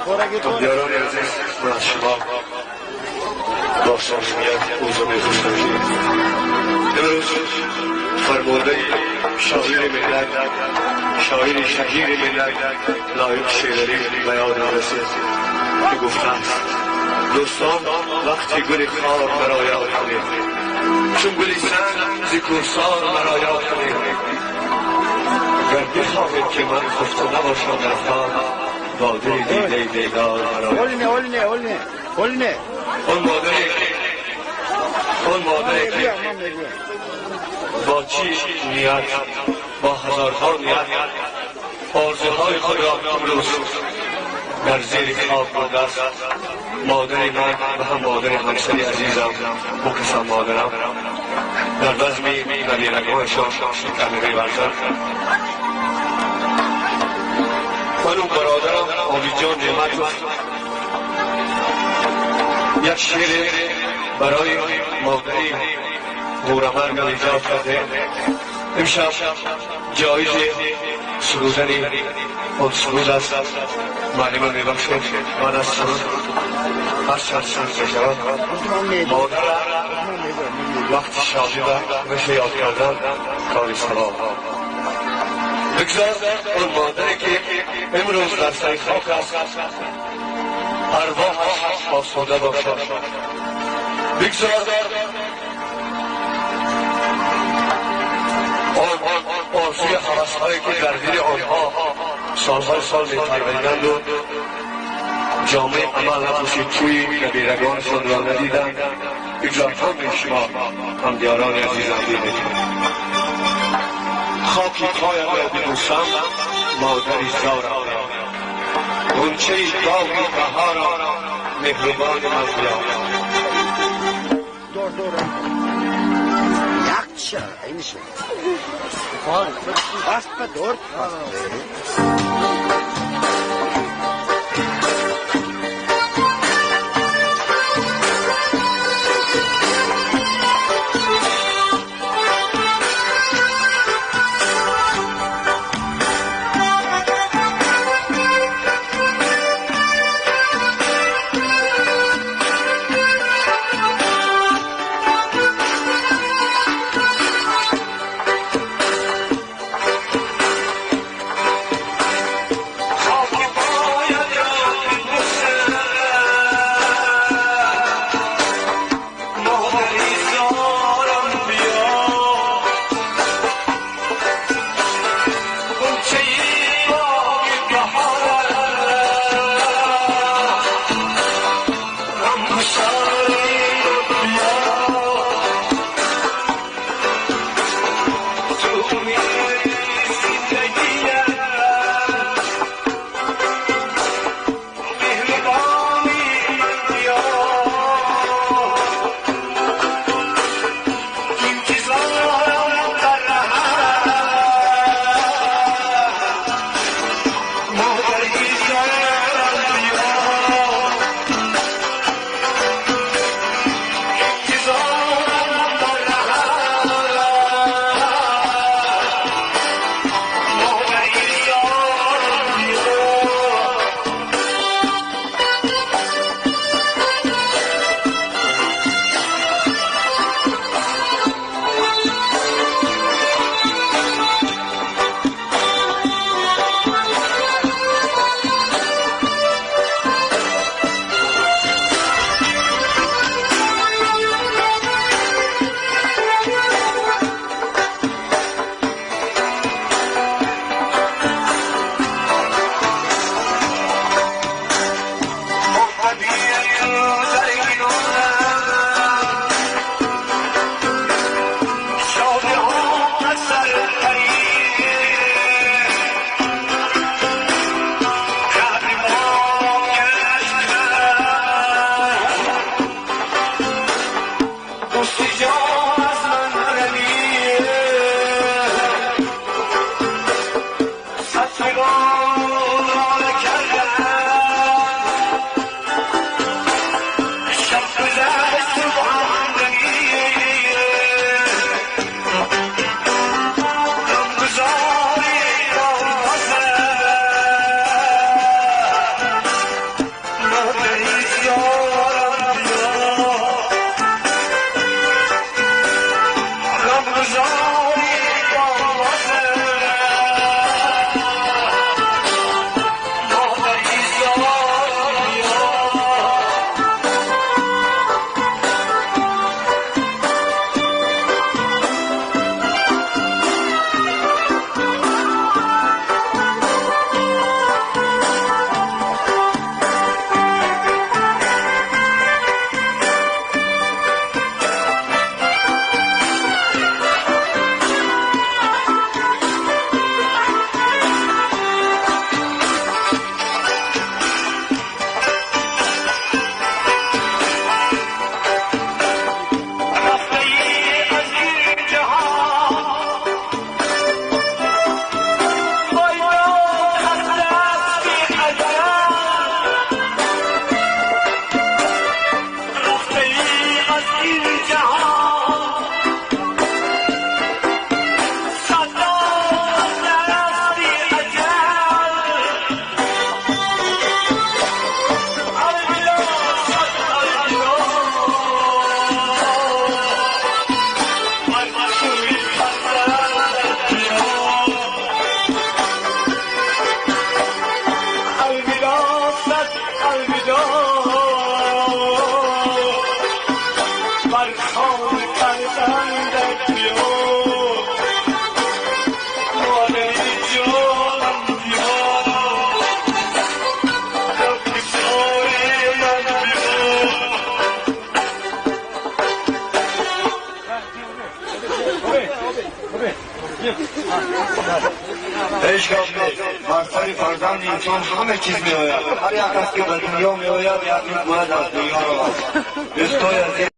Ҳамдиёрони азиз, ман аз шумо бо самимият узр мехостам, ки имрӯз фармондаи шоири миллат, шоири шаҳири миллат Лоиқ Шералӣ ба ёдам расид, ки гуфтааст: «Дӯстон, вақти гули хор маро ёд кунед, чун гули санг зи кӯҳсор маро ёд кунед. Гар бихоҳед, ки ман хуфта набошам дар хоб, бо дили дидаи бедор маро Олине, олине, олине, олине. Он модаре ки Ман мегӯям. бо чӣ ният, бо ҳазорҳо ният орзуҳои худро имрӯз дар зери хок бурдааст. Модари ман ва ҳам модари ҳамсари азизам, ӯ модарам, дар базми набирагонашон ширкат меварзанд. Ману бародарам Обидҷон Неъматов як шеъре барои модари ғӯрамаргам эҷод кардем. Имшаб ҷоизи сурудани он суруд аст. Муаллима, мебахшед, ман аз суруд ҳар чанд суруд мешавад. Модара вақти шодӣ ва мисли ёд кардан кори савоб. Бигзор он модаре, ки имрӯз дар сари хок аст, арвоҳаш осуда бошад. Бигзор он орзуи ҳавасҳое, ки дар дили онҳо солҳои сол мепарвариданду ҷомаи амал напӯшид, тӯи набирагонашонро надиданд, бигзор ҳамаи шумо, ҳамдиёрони азизам, бинед. Хоки поямро бибӯсам, модари зорам, ғунчаи боғи баҳорам, меҳрубони ман биё. Дор, дор. Якча, айниша. Аспа дор. Ҳеҷ гап нест, бар сари фарзанди инсон ҳама чиз меояд. Ҳар як кас, ки ба дунё меояд, як рӯз бояд аз дунё равад. Дӯстои азиз.